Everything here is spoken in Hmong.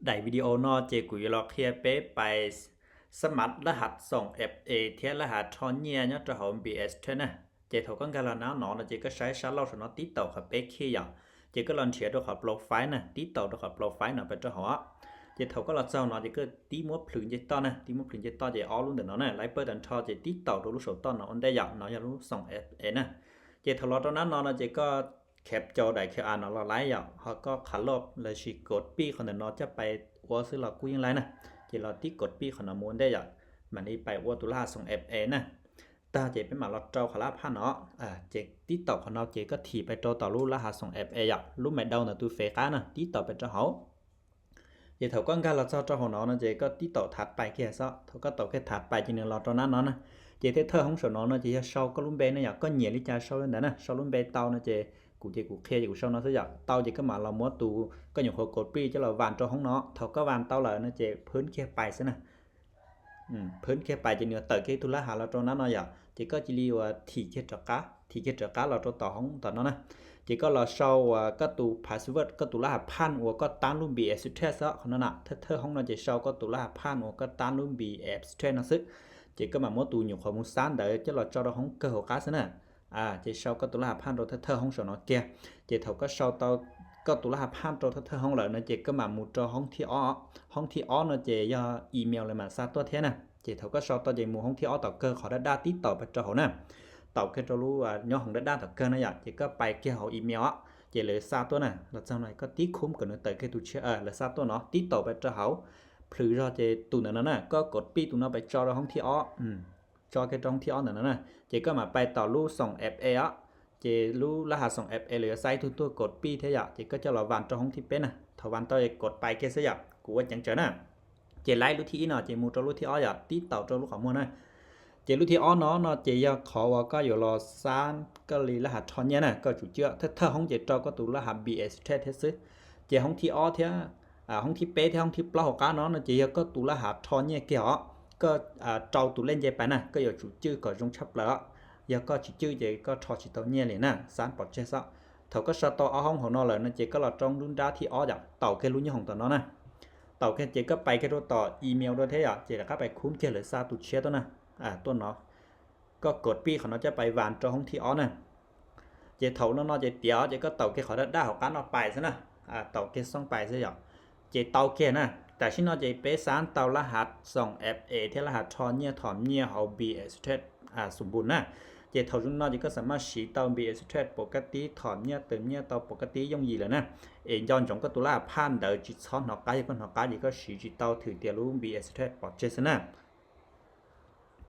Daim video no ces kuv yuav los qhia peb pais xab mav lab hav xoom F A thiab lab hav rho nyiaj nyob rau hauv B S Trade na. Ces thaum koj nkag los nab no no ces koj saib sab laug saum no tib taum qhov peb khij yom, ces koj los nrhiav rau qhov profile na, tib taum rau qhov profile no pais rau hauv. Ces thaum koj los txog no ces koj tib muab plhws nce toj na, tib muab plhws nce toj ces ob lub ntawm no na, laib pawj tag nrho ces tib taum rau lub saum toj no ua ntej yom, no yog lub xoom F A na. Ces thaum los rau nab no no ces koj khep cau daim Q R no los laib yom, ho koj qha loj lossis kos pij qhov ntawm no coj pais ua xwb los kuj yeej laib na. Ces los tib kos pij qhov no mus ua ntej yom, mam li pais ua tus lab hav xoom F A na. Tag ces peb mam los rau qhov lab phaj no, ces tib taum qhov no ces koj thim pais rau tom lub lab hav xoom F A yom, lub maiv dau ntawm tus fej qab na, tib taum pais rau hauv. Ces thaum koj nkag los txog rau hauv no no ces koj tib taum thav pais kiag xwb, thaum koj taum kiag thav pais ces nws los rau nab no na. Ces thawj thawj hoob saum no no ces yog sau koj lub npe ne yom, koj nyiam li cas sau li ntawd na, sau lub npe tau no ces kuv ces kuv qhia ces kuv sau no xwb yom, tau ces koj mam los muab tus koj nyuam qhuav kos pij coj los vas rau hoob no, thaum koj vas tau lawm no ces phwb kiag pais xwb na. Phwb kiag pais ces nws yuav tawm kiag tus lab hav los rau nab no yom, ces koj cia li ua thim kiag rov qab, thim kiag rov qab los rau tom hoob tom no na. Ces koj los sau uas koj tus password, koj tus lab hav phaj uas koj tab lub B S Trade xwb qhov no na, thawj thawj hoob no ces sau koj tus lab hav phaj uas koj tab lub B S Trade no xwb. Ces koj mam muab tus nyuam qhuav mus xab ntawd coj los tso rau hoob kawg hauv qab xwb na. Ces sau koj tus lab hav phaj rau thawj thawj hoob saum no kiag. Ces thaum koj sau tau koj tus lab hav phaj rau thawj thawj hoob lawm no ces koj mam mus rau hoob thib ob. Hoob thib ob no ces yog email lawv mam xa tuaj thiab na. Ces thaum koj sau tau ces mus hoob thib ob tom kawg qhov daj daj tib taum pais rau hauv na. Taum kiag rau lub nyob hauv daj daj tom kawg na yom, ces koj pais kiag hauv email os, ces lawv xa tuaj na, los txog no koj tib khub kom nws tawm kiag tus tshiab lawv xa tuaj no tib taum pais rau hauv. Plhws zog ces tus ntawm no na, koj kos pij tus no pais tso rau hoob thib ob, tso kiag rau hoob thib ob ntawm no na. Ces koj mam pais tom lub xoom F A os, ces lub lab hav xoom F A lawv yuav xa ib tug tuaj kos pij thiab yom, ces koj coj los vas rau hoob thib peb na, thaum vas tau ces kos pais kiag xwb yom, kuv ua ceev tsawv na. Ces laib lub thib ib no ces mus rau lub thib ob yom, tib taum rau lub qhov muag na. Ces lub thib ob no no ces yog qhov uas koj yuav los xab koj li lab hav rho nyiaj na, koj tsum cwj thawj thawj hoob ces rau koj tus lab hav B S Trade thiab xwb. Ces hoob thib ob thiab, hoob thib peb thiab hoob thib plaub hauv qab no no ces yog koj tus lab hav rho nyiaj kiag os. Koj rau tus lej nce pais na, koj yuav tsum cwj kom zoo tshaj plaws os. Yog koj tsis cwj ces koj rho tsis tau nyiaj li na, xab pov tseg xwb. Thaum koj sau tau ob hoob hauv no lawm no ces koj los rau lub nrab thib ob yom, taum kiag lub nyob hauv tom no na. Taum kiag ces koj pais kiag rau tom email dua thiab yom, ces rov qab pais khub kiag lawv xa tus tshiab tuaj na, tuaj no. Koj kos pij qhov no coj pais vas rau hoob thib ob na. Ces thaum no no ces tiav ces koj taum kiag qhov daj daj hauv qab no pais xwb na, taum kiag xooj pais xwb yom, ces tau kiag na. Tam sim no ces peb xab tau lab hav xoom F A thiab lab hav rho nyiaj thom nyiaj hauv B S Trade xum npus na. Ces thaum zoo no ces koj xam maj siv tau B S Trade pov ka tib, thom nyiaj tawm nyiaj tau pov ka tib yooj yim lawm na. Es nco ntsoov koj tus lab hav phaj ntawd tsis txhob hnov qab, yog koj hnov qab ces koj siv tsis tau, thwm tias lub B S Trade pov tseg xwb na.